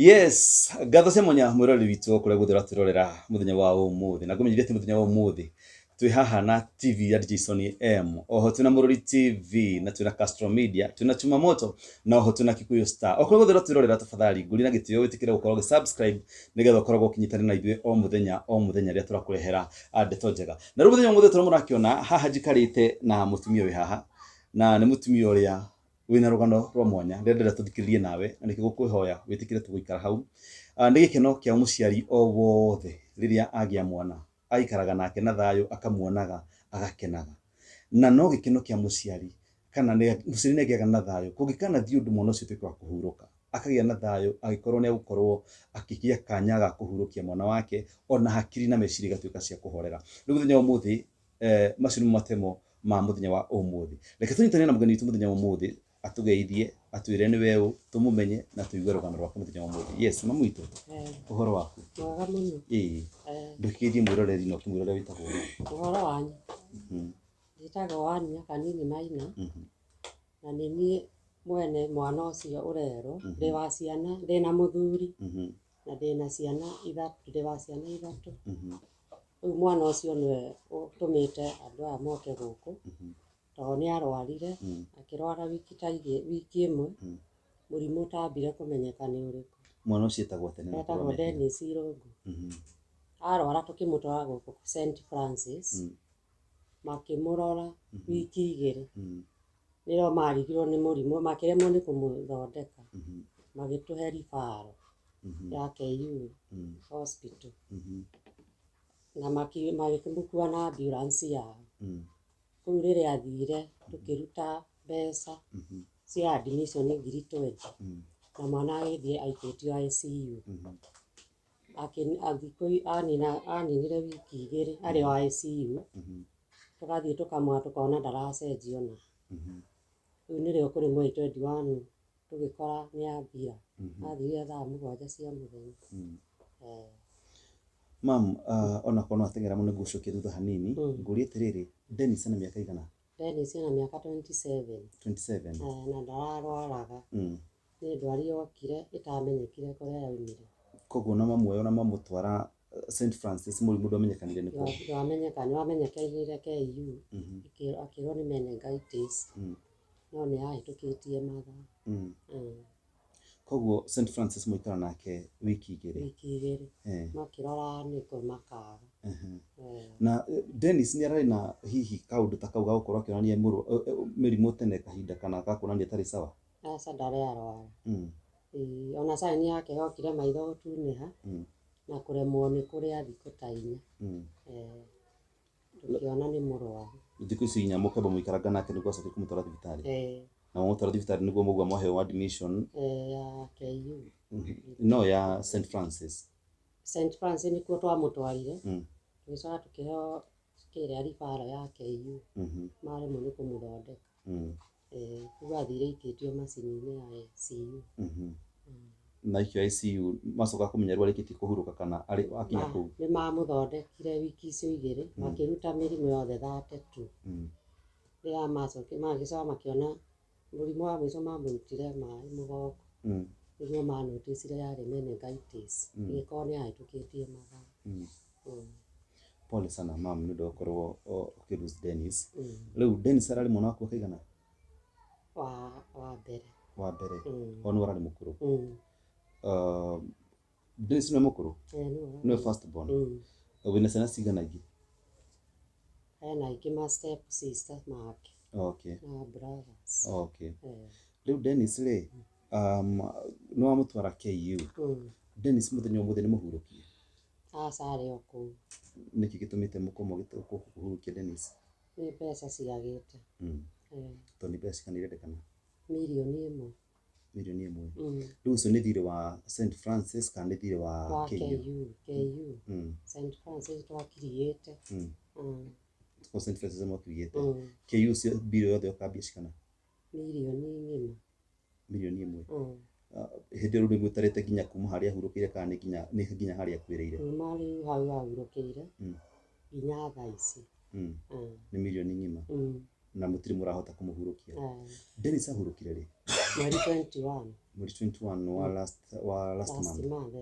Yes, ngatho cia mwanya mwĩroreri witũ kũrĩa guothe ũratwĩrorera mũthenya wa ũmũthĩ, na ngũmenyithia atĩ mũthenya wa ũmũthĩ twĩ haha na TV ya Jason M, oho twĩna Mũrori TV na twĩna Castro Media, twĩna Chuma Moto na oho twĩna Kikuyu Star. O kũrĩa guothe ũratwĩrorera, tafadhali ngũria na gĩtĩo wĩtĩkĩre gũkorwo ũgĩ subscribe nĩgetha ũkoragwo ũkĩnyitanĩra na ithuĩ o mũthenya o mũthenya rĩrĩa tũrakũrehera ndeto njega. Na rĩu mũthenya wa ũmũthĩ tũrĩa mũrakĩona haha, njikarĩte na mũtumia wĩ haha, na nĩ mũtumia ũrĩa wĩna rũgano rwa mwanya rĩrĩa ndĩrenda tũthikĩrĩrie nawe, na nĩkĩo gũkwĩhoya wĩtĩkĩre tũgũikara hau. Nĩ gĩkeno kĩa mũciari o wothe rĩrĩa agĩa mwana, aikaraga nake na thayũ, akamuonaga agakenaga, na no gĩkeno kĩa mũciari kana mũciari nĩ agĩaga na thayũ kũngĩkanathiĩ ũndũ mwana ũcio ũtuĩke wa kũhurũka, akagĩa na thayũ agĩkorwo nĩ agũkorwo akĩgĩa kanya ga kũhurũkia mwana wake, ona hakiri na meciria igatuĩka cia kũhorera. Rĩu mũthenya wa ũmũthĩ, macio nĩmo matemo ma mũthenya wa ũmũthĩ. Reke tũnyitane na mũgeni witũ mũthenya wa ũmũthĩ, atũgeithie, atwĩre nĩ we ũ, tũmũmenye na tũigue rũgano rwake mũthenya wa ũmũthĩ. Yes, mamu witũ, ũhoro waku? Mwega mũno. Ĩĩ, ndũkĩgeithie mwĩroreri na ũkĩmwĩra ũrĩa wĩtagwo. Ũhoro wanyu? Njĩtagwo Wania Kanini Maina, na nĩ niĩ mwene mwana ũcio ũrerwo. Ndĩ wa ciana, ndĩna mũthuri na ndĩna ciana ithatũ, ndĩ wa ciana ithatũ. Rĩu mwana ũcio nĩwe ũtũmĩte andũ aya moke gũkũ, tondũ nĩ arwarire, akĩrwara wiki ta igĩ, wiki ĩmwe, mũrimũ ũtambire kũmenyeka nĩ ũrĩkũ. Mwana ũcio etagwo atĩa na Etagwo makorwo Dennis Irũngũ. Arwara tũkĩmũtwara gũkũ St Francis, makĩmũrora wiki 2, nĩrĩo marigirwo nĩ mũrimũ, makĩremwo nĩ kũmũthondeka, magĩtũhe referral ya KU Hospital, na magĩkĩmũkua na ambulance yao. Kũu rĩrĩa athire, tũkĩruta mbeca cia admission 20,000, na mwana agĩthiĩ aikĩtio ICU. Thikũ aninire wiki 2 arĩ o ICU, tũgathiĩ tũkamũra tũkona ndaracenjia ona. Rĩu nĩrĩo kũrĩ mweri 21 tũgĩkora nĩ athira, athirire thaa 7 cia mũthenya. Mam, onakorwo no ateng'era mũno, ngũcokia thutha hanini, ngũrie atĩrĩrĩ, Dennis ena mĩaka igana? Dennis ena mĩaka 27. 27. Na ndararwaraga. Nĩ ndwari yokire ĩtamenyekire kũrĩa yaumire. Koguo na mamuoya na mamũtwara St Francis, mũrimũ ndwamenyekanire nĩkũ? Ndwamenyeka, nĩwamenyekanire KU, akĩrwo nĩ meningitis, no nĩ yahĩtũkĩtie mathaa. Koguo St Francis mũikara nake wiki 2? Wiki 2. Makĩrora nĩkũ makaga. Na Dennis nĩ ararĩ na hihi kaũndũ ta kau ga gũkorwo akĩonania mĩrimũ tene kahinda kana ga kuonania atarĩ sawa? Aca, ndarĩ arwara. Ĩĩ, ona sign yake yokire maitho gũtunĩha na kũremwo nĩ kũrĩa thikũ ta 4. Tũkĩona nĩ mũrwaru. Thikũ ici 4 mũkamba mũikaranga nake nĩguo acoke kũmũtwara thibitarĩ? Ĩĩ. Na mwamũtwara thibitarĩ nĩguo mũgua mwaheo admission? Ĩĩ, ya KU. No ya St Francis. St Francis nĩkuo twamũtwarire. Tũgĩcoka tũkĩheo kĩrĩa referral ya KU. Maremwo nĩ kũmũthondeka. Rĩu athire aikĩtio macini-inĩ ya ICU. Na aikio ICU macoka kũmenya rĩu arĩkĩtie kũhurũka kana arĩ akinya kũu? Nĩ mamũthondekire wiki icio 2, makĩruta mĩrimũ yothe 32. Rĩrĩa macokire magĩcoka makĩona mũrimũ wa mũico mamũrutire maĩ mũgongo. Nĩguo manoticire yarĩ meningitis. Ĩgĩkorwo nĩ yahĩtũkĩtie mathaa. Pole sana mam, nĩ ũndũ wa gũkorwo ũkĩ lose Dennis. Rĩu Dennis ararĩ mwana waku wa kaigana? Wa mbere. Wa mbere. O nĩwe ararĩ mũkũrũ? Dennis nĩwe mũkũrũ? Ĩĩ, nĩwe. Nĩwe first born? Wĩna ciana cigana ingĩ? Hena ingĩ ma step sister make. Na brothers. Rĩu Dennis rĩ, nĩ wamũtwara KU. Dennis mũthenya ũmũthĩ nĩ mũhurũkie? Aca, arĩ o kũu. Nĩkĩ gĩtũmĩte mũkorwo kũhurukia Dennis? Nĩ mbeca ciagĩte. Tondũ nĩ mbeca cigana irendekana? 1 mirioni. 1 mirioni. Rĩu ũcio nĩ thirĩ wa St Francis kana nĩ thirĩ wa Wa KU? KU, KU. St Francis twakiriĩte. O St Francis mwakiriĩte. KU ũcio mbirũ yothe ũkambia cigana? Mirioni ng'ima. 1 mirioni. Hĩndĩ ĩyo rĩu nĩ mũtarĩte nginya kuma harĩa ahurũkĩire kana nĩ nginya harĩa akuĩrĩire? Kuma rĩu hau ahurũkĩire nginya thaa ici. Nĩ mirioni ng'ima. Na mũtirĩ mũrahota kũmũhurũkia. Dennis ahurũkire rĩ? Mweri 21. Mweri 21 wa last last month. Month.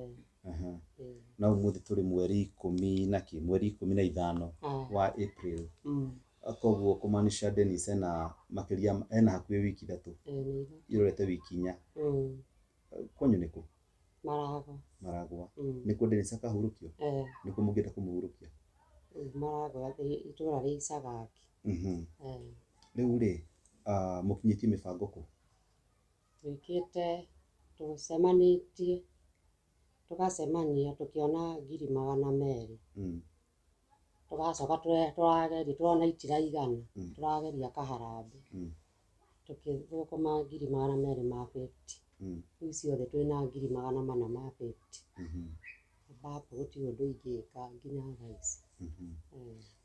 Aha. Eh. Na ũmũthĩ tũrĩ mweri ikũmi na kĩ, mweri 15 wa April. Koguo kũmaanisha Dennis ena makĩria, ena hakuhĩ wiki 3. Nĩ 3. Irorete wiki 4. Kwanyu nĩkũ? Maragwa. Maragwa. Nĩkuo Dennis akahurũkio? Nĩkuo mũngĩenda kũmũhurũkia? Maragwa, itũra rĩa Icagaki. Rĩu rĩ, mũkinyĩtie mĩbango kũ? Twĩkĩte, tũcemanĩtie, tũgacemania tũkĩona 200,000. Tũgacoka tũrageria, tũrona itiraigana, tũrageria kaharambĩ. Tũkĩthũkũma 250,000. Rĩu ciothe twĩna 450,000. Ambapo gũtirĩ ũndũ ingĩka nginya thaa ici.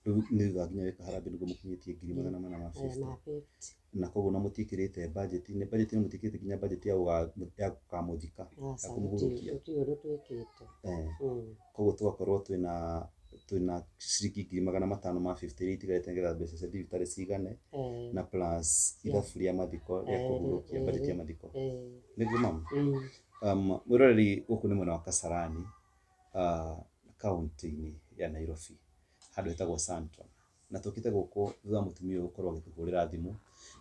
Rĩu nĩ thutha nginya gwĩka harambĩ nĩguo mũkinyĩtie 450,000. Ma 50. Na koguo na mũtiĩkĩrĩte budget-inĩ, budget-inĩ mũtiĩkĩrĩte nginya budget ya gũkamũthika, ya Aca, kũmũhurũkia. gũtirĩ ũndũ twĩkĩte. Koguo tũgakorwo twĩna ciringi 550,000 iria itigarĩte nĩgetha mbeca cia thibitarĩ cigane, na plus ithabu rĩa mathiko rĩa kũhurũkia, budget ya mathiko. Nĩguo mama? Mwĩroreri, gũkũ nĩ mwena wa Kasarani, kaunti-inĩ ya Nairobi, handũ hetagwo Sandton. Na tũkĩte gũkũ thutha wa mũtumia ũyũ gũkorwo agĩtũhũrĩra thimũ,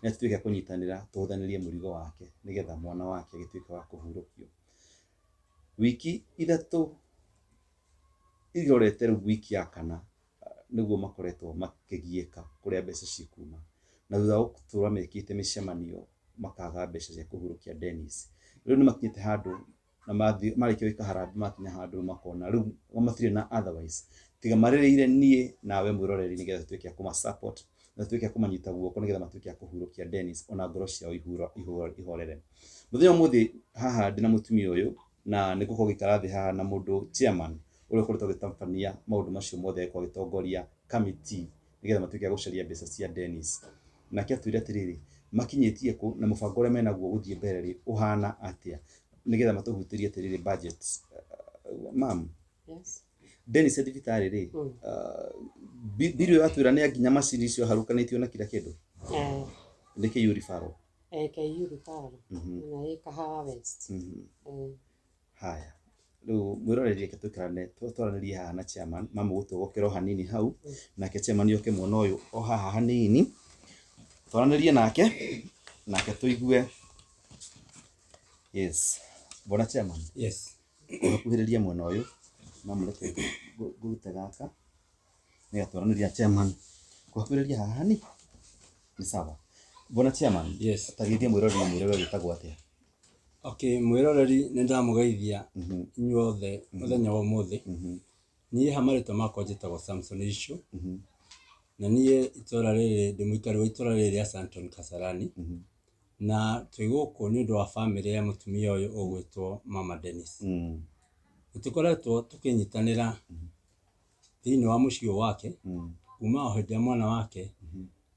nĩ tũtuĩke a kũnyitanĩra tũhũthanĩrie mũrigo wake nĩgetha mwana wake agĩtuĩke wa kũhurũkio. Wiki 3 irorete rĩu wiki ya 4 nĩguo makoretwo makĩgiĩka kũrĩa mbeca cikuma. Na thutha wa gũtũra mekĩte mĩcemanio makaga mbeca cia kũhurũkia Dennis. Rĩu nĩ makinyĩte handũ na marĩkia gwĩka harambĩ makinya handũ makona rĩu matirĩ na otherwise tiga marĩrĩire niĩ nawe mwĩroreri nĩgetha tũtuĩke a kũma support na tũtuĩke a kũmanyita guoko nĩgetha matuĩke a kũhurũkia Dennis ona ngoro ciao ihorere. Mũthenya ũmũthĩ haha ndĩna mũtumia ũyũ na nĩ ngũkorwo ngĩikara thĩ haha na mũndũ chairman ũrĩa ũkoretwo agĩtabania maũndũ macio mothe, agĩkorwo agĩtongoria committee nĩgetha matuĩke a gũcaria mbeca cia Dennis. Nake atwĩre atĩrĩrĩ, makinyĩtie kũ na mũbango ũrĩa menaguo gũthiĩ mbere rĩ ũhana atĩa nĩgetha matũhutĩrie atĩrĩrĩ budget. Ma'am. Yes. Dennis e thibitarĩ rĩ, biri ĩyo atwĩra nĩ nginya macini icio harũkanĩtio na kila kĩndũ. Nĩ KU referral. KU referral. Na ĩ Kahawa West. Haya. Rĩu mwĩroreri reke tũikarane twaranĩrie haha na chairman, mama gũtũgokera o hanini hau, nake chairman oke mwena ũyũ o haha hanini, twaranĩrie nake, nake tũigue. Yes. Bwana chairman. Yes. Ũgakuhĩrĩria mwena ũyũ, mama reke ngũrute gaka, nĩgetha twaranĩrie na chairman. Kũhakuhĩrĩria haha hani? Nĩ sawa. Bwana chairman. Yes. Ta geithia mwĩroreri mwĩre we wĩtagwo atĩa? Okay, mwĩroreri nĩ ndamũgeithia inyuothe mũthenya wa ũmũthĩ. Niĩ ha marĩtwa makwa njĩtagwo Samson Ishu. Na niĩ itũra rĩrĩ ndĩ mũikari wa itũra rĩrĩ rĩa Sandton Kasarani. Na twĩ gũkũ nĩ ũndũ wa bamĩrĩ ya mũtumia ũyũ ũgwĩtwo Mama Dennis. Nĩ tũkoretwo tũkĩnyitanĩra thĩinĩ wa mũciĩ ũyũ wake kuma o hĩndĩ ĩrĩa mwana wake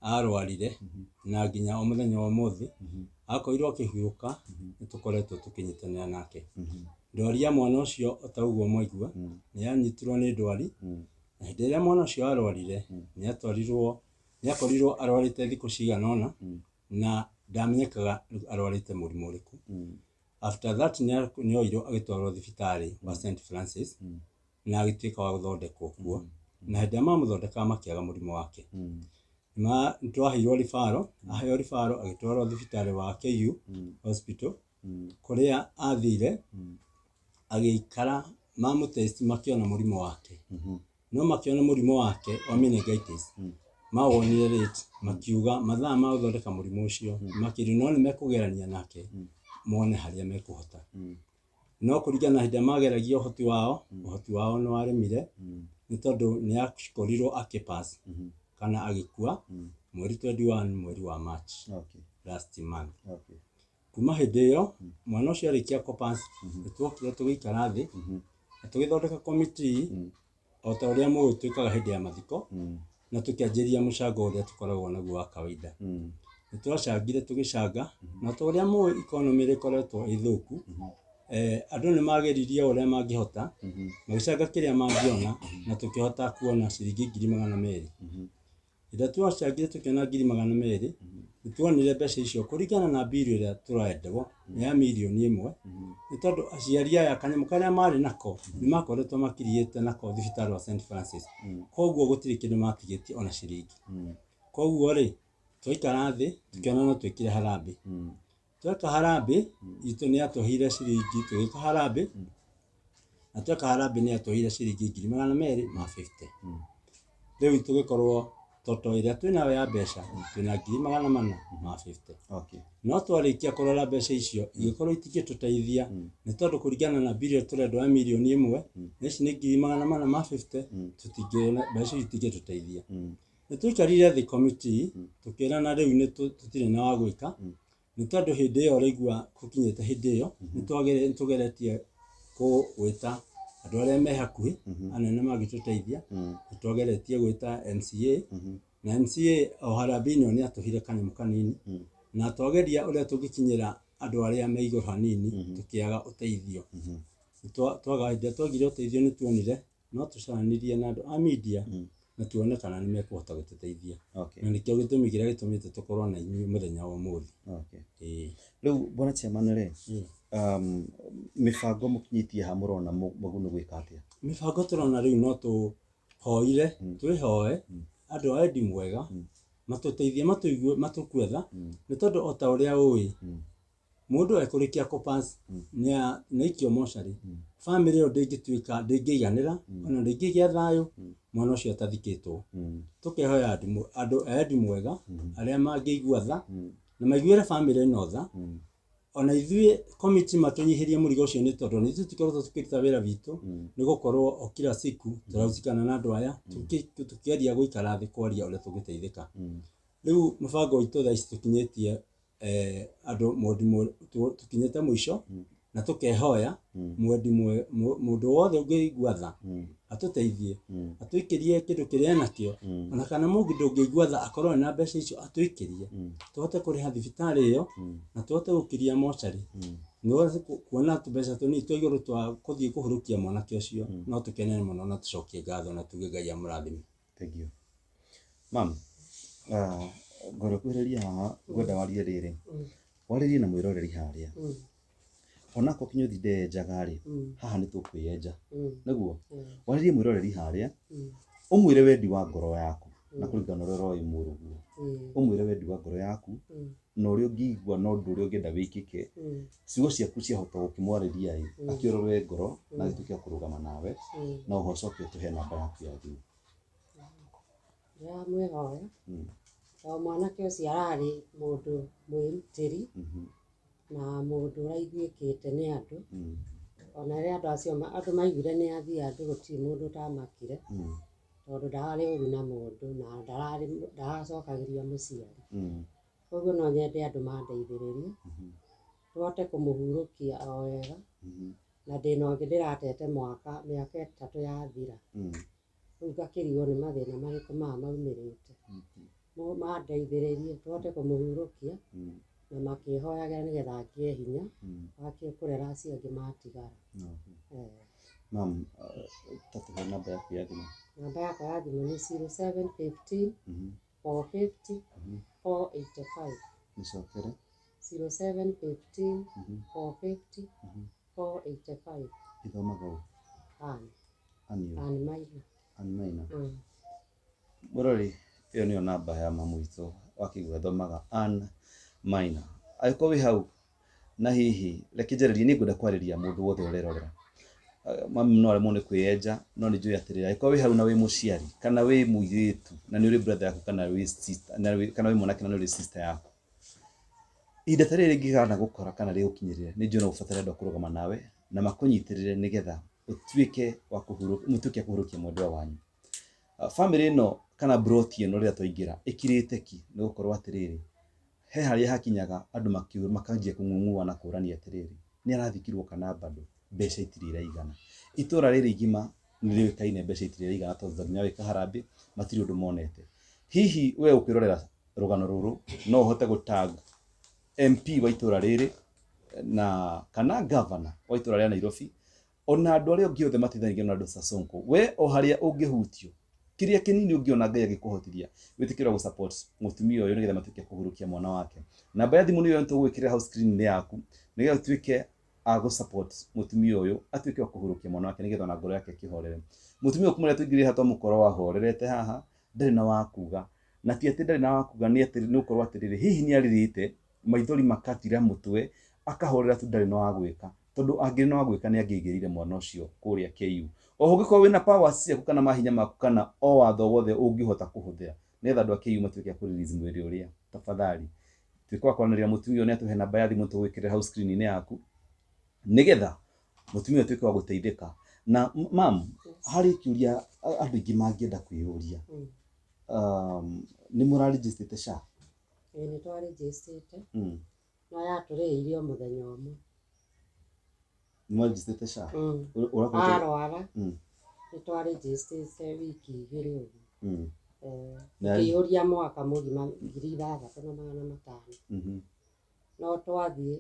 arwarire na nginya o mũthenya wa ũmũthĩ akorirwo akĩhurũka, nĩ tũkoretwo tũkĩnyitanĩra nake. Ndwari ya mwana ũcio o ta ũguo mwaigua nĩ yanyitirwo nĩ ndwari, na hĩndĩ ĩrĩa mwana ũcio arwarire nĩ akorirwo arwarĩte thikũ cigana ũna na ndamenyekaga arwarĩte mũrimũ ũrĩkũ. After that nĩ oirwo agĩtwarwo thibitarĩ wa St Francis na agĩtuĩka wa gũthondekwo kuo, na hĩndĩ ĩrĩa mamũthondekaga makĩaga mũrimũ wake. Nĩ twaheirwo referral, aheo referral agĩtwarwo thibitarĩ wa KU Hospital kũrĩa athire agĩikara mamũtest makĩona mũrimũ wake. No makĩona mũrimũ wake wa meningitis, mawonire late, makiuga mathaa ma gũthondeka mũrimũ ũcio makĩrio no nĩ mekũgerania nake mone harĩa mekũhota. No kũringana na hĩndĩ ĩrĩa mageragia ũhoti wao, ũhoti wao nĩ waremire nĩ tondũ nĩ akorirwo akĩpass kana agĩkua mweri 21 mweri wa March last month. Kuma hĩndĩ ĩyo mwana ũcio arĩkia kũpass, nĩ tuokire tũgĩikara thĩ na tũgĩthondeka committee o ta ũrĩa mũĩ twĩkaga hĩndĩ ya mathiko, na tũkĩanjĩrĩria mũcango ũrĩa tũkoragwo naguo wa kawaida. Nĩ twacangire tũgĩcanga, na ta ũrĩa mũĩ economy ĩkoretwo ĩ thũku, andũ nĩ mageririe ũrĩa mangĩhota, magĩcanga kĩrĩa mangĩona, na tũkĩhota kuona ciringi 200,000. Rĩrĩa twacangire tũkĩona 200,000, Nĩ tuonire mbeca icio kũringana na mbirũ ĩrĩa tũrendwo nĩ ya mirioni 1, nĩ tondũ aciari aya kanyamũ karĩa marĩ nako nĩ makoretwo makiriĩte nako thibitarĩ wa St Francis, koguo gũtirĩ kĩndũ matigĩtie ona ciringi. Koguo rĩ, twaikara thĩ tũkĩona no twĩkire harambee. Tweka harambee itũ nĩ yatũheire ciringi, tũgĩka harambee, na tweka harambee nĩ yatũheire ciringi 250,000. Rĩu tũgĩkorwo toto ĩrĩa twĩnayo ya mbeca twĩna 450,000. No twarĩkia kũrora mbeca icio igĩkorwo itingĩtũteithia, nĩ tondũ kũringana na mbirũ ĩrĩa tũrendwo ya mirioni 1, na ici nĩ 450,000, tũtingĩona mbeca icio itingĩtũteithia. Nĩ twaikarire thĩ committee tũkĩrana rĩu nĩ tũtirĩ na wa gwĩka, nĩ tondũ hĩndĩ ĩyo ũraigua gũkinyĩte hĩndĩ ĩyo nĩ tũgeretie gwĩta andũ arĩa me hakuhĩ anene mangĩtũteithia. Nĩ twageretie gwĩta MCA, na MCA o harambee ĩno nĩ atũheire kanyamũ kanini, na twageria ũrĩa tũngĩkinyĩra andũ arĩa me igũrũ hanini tũkĩaga ũteithio. Twaga hĩndĩ ĩrĩa twagire ũteithio nĩ tuonire no tũcaranirie na andũ a media na tuone kana nĩ mekũhota gũtũteithia. Na nĩkĩo gĩtũmi kĩrĩa gĩtũmĩte tũkorwo na inyuĩ mũthenya wa ũmũthĩ. Ĩĩ. Rĩu bwana chairman rĩ, mĩbango mũkinyĩtie ha mũrona mũgunu gwĩka atĩa? Mĩbango tũrona rĩu no tũhoire, twĩhoe andũ a wendi mwega matũteithie, matũigue, matũkue tha, nĩ tondũ o ta ũrĩa ũĩ mũndũ ekũrĩkia kũpass nĩ aikio mocarĩ, bamĩrĩ ĩyo ndĩngĩtuĩka ndĩngĩiganĩra ona ndĩngĩgĩa thayũ mwana ũcio atathikĩtwo. Tũkehoya andũ a wendi mwega arĩa mangĩigua tha na maiguĩre bamĩrĩ ĩno tha, ona ithuĩ committee matũnyihĩrie mũrigo ũcio, nĩ tondũ ona ithuĩ tũkoretwo tũkĩruta wĩra witũ nĩ gũkorwo o kila siku tũrahusikana na andũ aya tũkĩgeria gũikara thĩ kwaria ũrĩa tũngĩteithĩka. Rĩu mũbango witũ thaa ici tũkinyĩtie andũ mwendi tũkinyĩte mũico, na tũkehoya mwendi mũndũ wothe ũngĩigua tha atũteithie, atũikĩrie kĩndũ kĩrĩa enakĩo, ona kana mũndũ ũngĩigua tha akorwo ena mbeca icio atũikĩrie tũhote kũrĩha thibitarĩ ĩyo na tũhote gũkiria mocarĩ, nĩ kuona tũmbeca tũnini twa igũrũ twa kũthiĩ kũhurũkia mwanake ũcio, no tũkene mũno na tũcokie ngatho na tuge Ngai amũrathime. Thank you. Mam, ngwenda kwĩrĩria haha, ngwenda warie rĩrĩ, warĩrie na mwĩroreri harĩa. Onako Kĩnyũthi ndeyenjaga rĩ, haha nĩ tũkwĩyenja. Nĩguo warĩrie mwĩroreri harĩa, ũmwĩre wendi wa ngoro yaku na kũringana na ũrĩa ũroĩ mũrũguo, ũmwĩre wendi wa ngoro yaku na ũrĩa ũngĩigua na ũndũ ũrĩa ũngĩenda wĩkĩke. Ciugo ciaku ciahota gũkĩmwarĩria ĩ akĩororoe ngoro na agĩtuĩke wa kũrũgama nawe, na oho ũcoke ũtũhe namba yaku ya thimũ. Ndĩramwĩhoya o mwanake ũcio ararĩ mũndũ mwĩrutĩri na mũndũ ũraiguĩkĩte nĩ andũ. Ona rĩrĩa andũ acio andũ maiguire nĩ athiĩ andũ gũtirĩ mũndũ ũtamakire, tondũ ndararĩ ũru na mũndũ na ndararĩ ndaracokagĩria mũciari. Koguo no nyende andũ mandeithĩrĩrie tũhote kũmũhurũkia o wega, na ndĩna ũngĩ ndĩratete mwaka mĩaka 3 yathira. Rĩu ngakĩrigwo nĩ mathĩna marĩkũ maya maumĩrĩte. Mandeithĩrĩrie tũhote kũmũhurũkia na makĩhoyagĩra nĩgetha ngĩe hinya wa kũrera acio angĩ matigara. Mam, ta tũhe namba yaku ya thimũ. Namba yakwa ya thimũ nĩ 0715 450 485. Nĩcokere. 0715 450 485. Ithomaga ũ? Ann. Ann. Ann Maina. Ann Maina. Mũrori, ĩyo nĩyo namba ya mamu witũ wakĩigua athomaga Ann Maina. Angĩkorwo wĩ hau na hihi reke njarĩrie, nĩ ngwenda kwarĩria mũndũ wothe ũrerorera. Mami no aremwo nĩ kwĩyenja, no nĩ njũĩ atĩrĩrĩ, angĩkorwo wĩ hau na wĩ mũciari kana wĩ mũirĩtu na nĩ ũrĩ brother yaku kana wĩ sister, kana wĩ mwanake na nĩ ũrĩ sister yaku, ihinda ta rĩrĩ rĩngĩgana gũkora kana rĩgũkinyĩrĩre, nĩ njũĩ no ũbatare andũ a kũrũgama nawe na makũnyitĩrĩre nĩgetha ũtuĩke wa kũhurũka, mũtuĩke a kũhurũkia mwendwa wanyu. Bamĩrĩ ĩno kana broti ĩno rĩrĩa twaingĩra ĩkirĩte ki, nĩ gũkorwo atĩrĩrĩ, he harĩa hakinyaga andũ makanjia kũng'ung'ua na kũrania atĩrĩrĩ, nĩ arathikirwo kana bado, mbeca itirĩ iraigana. Itũra rĩrĩ igima nĩ rĩũĩkaine mbeca itirĩ iraigana, tondũ nginya wĩka harambee matirĩ ũndũ monete. Hihi we ũkĩrorera rũgano rũrũ no ũhote gũ-tag MP wa itũra rĩrĩ na kana governor wa itũra rĩa Nairobi, ona andũ arĩa angĩ othe mateithanagia na andũ ta Sonko, we o harĩa ũngĩhutio Kĩrĩa kĩnini ũngĩona Ngai agĩkũhotithia, wĩtĩkĩre gũ support mũtumia ũyũ nĩgetha matuĩke a kũhurũkia mwana wake. Namba ya thimũ nĩyo tũgwĩkĩrĩra hau screen-inĩ yaku nĩgetha ũtuĩke a gũ support mũtumia ũyũ atuĩke wa kũhurũkia mwana wake nĩgetha ona ngoro yake ĩkĩhorere. Mũtumia ũyũ kuma rĩrĩa tũingĩrire haha twamũkora ahorerete haha, ndarĩ na wa kuga. Na ti atĩ ndarĩ na wa kuga nĩ atĩ nĩ gũkorwo atĩrĩrĩ, hihi nĩ arĩrĩte maithori makathira mũtwe, akahorera tu ndarĩ na wa gwĩka. Tondũ angĩrĩ na wa gwĩka nĩ angĩaigĩrĩire mwana ũcio kũrĩa KU. Oho ũngĩkorwo wĩna powers ciaku kana mahinya maku kana o watho wothe ũngĩhota kũhũthĩra nĩgetha andũ a KU matuĩke a kũ release mwĩrĩ ũrĩa, tafadhali tuĩka wa kwaranĩria na mũtumia ũyũ nĩ atũhe namba ya thimũ tũgwĩkĩrĩre hau screen-inĩ yaku nĩgetha mũtumia ũyũ atuĩke wa gũteithĩka. Na ma'am, harĩ kĩũria andũ aingĩ mangĩenda kwĩyũria, nĩ mũrarĩnjĩstĩte SHA? Ĩĩ nĩ twarĩnjĩstĩte no yatũrĩhĩire o mũthenya ũmwe. Nĩ mwarĩnjĩstĩte SHA? Arwara nĩ twarĩnjĩstĩte wiki igĩrĩ ũguo. Tũkĩihũria mwaka mũgima 6500. No twathiĩ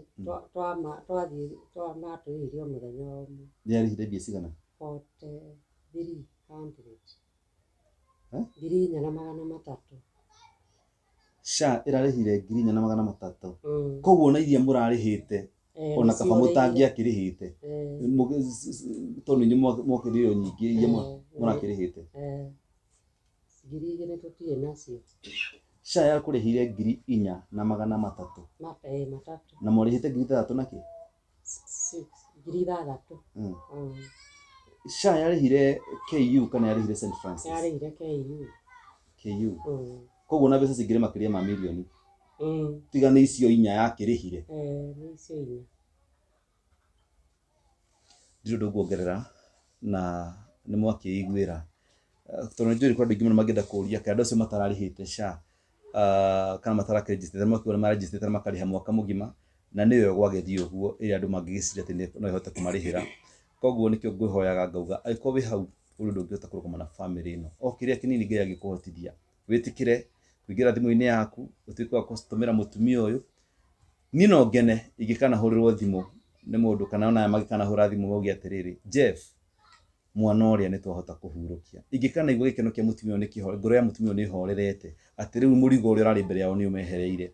twathiĩ matũrĩhĩire o mũthenya ũmwe. Yarĩhire mbia cigana? 4300. 4300. SHA ĩrarĩhire 4300. Koguo ona iria mũrarĩhĩte ona kaba mũtangĩakĩrĩhĩte tondũ inyuĩ mwokĩrire nyingĩ iria mũrakĩrĩhĩte. 2000 tũtirĩ nacio. SHA yakũrĩhire 4300. Na mwarĩhĩte 6000 na kĩ? 6000. SHA yarĩhire KU kana yarĩhire St Francis? Yarĩhire KU. KU. Koguo na mbeca cingĩrĩ makĩria ma mirioni. Tiga nĩ icio inya yakĩrĩhire. Nĩ icio inya. Ndirĩ ũndũ nguongerera na nĩ mwakĩiguĩra. Tondũ nĩ njũĩ kũrĩ andũ aingĩ mũno mangĩenda kũria kaĩ andũ acio matararĩhĩte SHA kana matarakĩrĩnjĩstĩte makiuga nĩ marĩnjĩstĩte na makarĩha mwaka mũgima na nĩyo gwagĩthiĩ ũguo ĩrĩa andũ mangĩgĩciria atĩ no ĩhote kũmarĩhĩra. Koguo nĩkĩo ngwĩhoyaga ngauga angĩkorwo wĩ hau ũrĩ ũndũ ũngĩhota kũrũgama na bamĩrĩ ĩno o kĩrĩa kĩnini Ngai angĩkũhotithia wĩtĩkĩre kũingĩra thimũ-inĩ yaku ũtuĩke wa gũtũmĩra mũtumia ũyũ. Niĩ no ngene ingĩkanahũrĩrwo thimũ nĩ mũndũ kana ona aya mangĩkanahũra thimũ mauge atĩrĩrĩ, Jeff mwana ũrĩa nĩ twahota kũhurũkia. Ingĩkanaigua gĩkeno kĩa mũtumia ũyũ nĩ kĩhore, ngoro ya mũtumia ũyũ nĩ ĩhorerete atĩ rĩu mũrigo ũrĩa ũrarĩ mbere yao nĩ ũmehereire.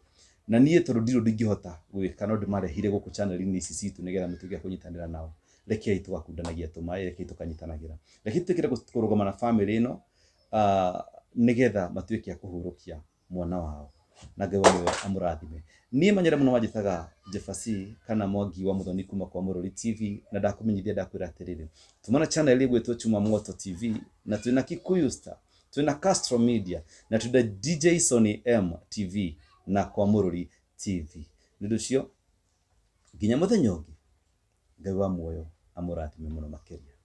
Na niĩ tondũ ndirĩ ũndũ ingĩhota gwĩka no ndĩmarehire gũkũ channel-inĩ ici citũ nĩgetha mũtuĩke a kũnyitanĩra nao. Rekei tũgakundanagia tũmaĩ, rekei tũkanyitanagĩra. Rekei tũtuĩke kũrũgama na bamĩrĩ ĩno nĩgetha matuĩke a kũhurũkia mwana wao. Na Ngai wa muoyo amũrathime. Niĩ manyere mũno wanjĩtaga Jefasi kana Mwangi wa Mũthoni kuma kwa Mũrori TV na ndakũmenyithia ndakwĩra atĩrĩrĩ, tumana channel ĩgwĩtwo Chuma Moto TV na twĩna Kikuyu Star, twĩna Castro Media na twĩna DJ Sony M TV na kwa Mũrori TV. Nĩ ũndũ ũcio nginya mũthenya ũngĩ Ngai wa muoyo amũrathime mũno makĩria.